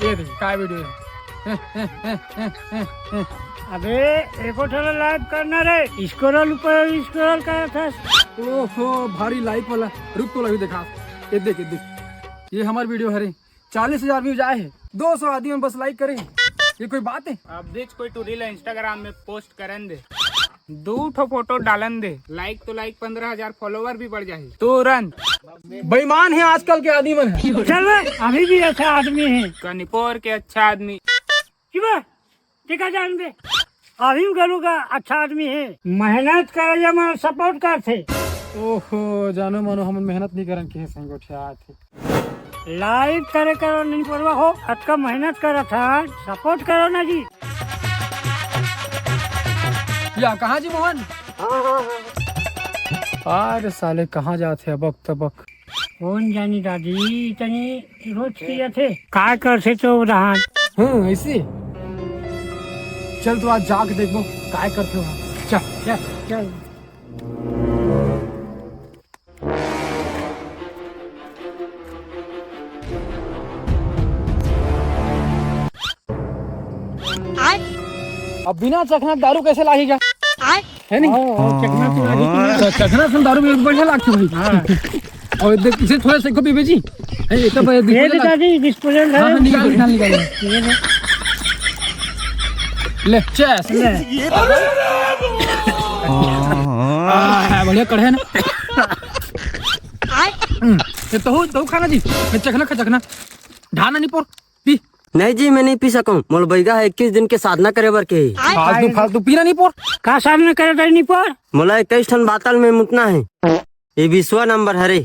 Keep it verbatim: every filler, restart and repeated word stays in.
ये देख, काय वीडियो है। अबे, एको ठन लाइक करना रे, स्क्रॉल ऊपर स्क्रॉल करत हस। ओहो, भारी लाइक वाला, रुक तो लगी देखा। ये देख, ये देख, ये हमार वीडियो हरे, चालीस हजार व्यूज आए हैं, दो सौ आदमी बस लाइक करे हैं, ये कोई बात है? अब देख, कोई टूरी ला इंस्टाग्राम में पोस्ट करन दे, दू ठो फोटो डालन दे, लाइक तो लाइक, पंद्रह हजार फॉलोवर भी बढ़ जाही तुरंत। बेईमान है आजकल के आदमी मन है। चल बे, अभी भी अच्छा आदमी है। कनिपोर के अच्छा आदमी। की बा? देखा जान दे, अभी घलो का अच्छा आदमी है, मेहनत करे या मन सपोर्ट करथे। ओहो, जानो मानो हमन मेहनत नहीं करन के संगोठिया आथे। लाइक करे करो नहीं परवा हो, अतका मेहनत करत हन, सपोर्ट करो ना जी। या कहाँ जी मोहन? हाँ, हाँ, हाँ। अरे साले कहाँ जाथे अबक तबक। कौन जानी दादी, इतनी रोज किया थे। काय करथे तो धान? हाँ, ऐसे। चल तो आज जाके देखबो, काय करथे वहाँ। चल, चल। चल। अब बिना चखना दारू कैसे लाही गा? है नहीं? ओ, ओ, चखना से लाही कि नहीं? तो चखना से दारू भी बढ़िया लागथे भाई। हाँ। और देख, इसे थोड़ा सा को पीबे जी। ए, ये तो भाई, ये देखो तो ना। दादी, डिस्पोजल है। हाँ, हाँ, निकाल, निकाल, निकाल। ये ले। ले, चेस। ले। आ, बढ़िया कढ़े ना। हम्म, ये तो हो, तो खाना जी। ये चखना खा, चखना। ढाना नहीं पोर। पी। नहीं जी, मैं नहीं पी सकूं। मोर बैगा है इक्कीस दिन के साधना करे बर के। फालतू, फालतू पीना नहीं पोर। का साधना करे बर नहीं पोर? मोला इक्कीस ठन बातल में मुतना है। ये बीसवा नंबर हरे।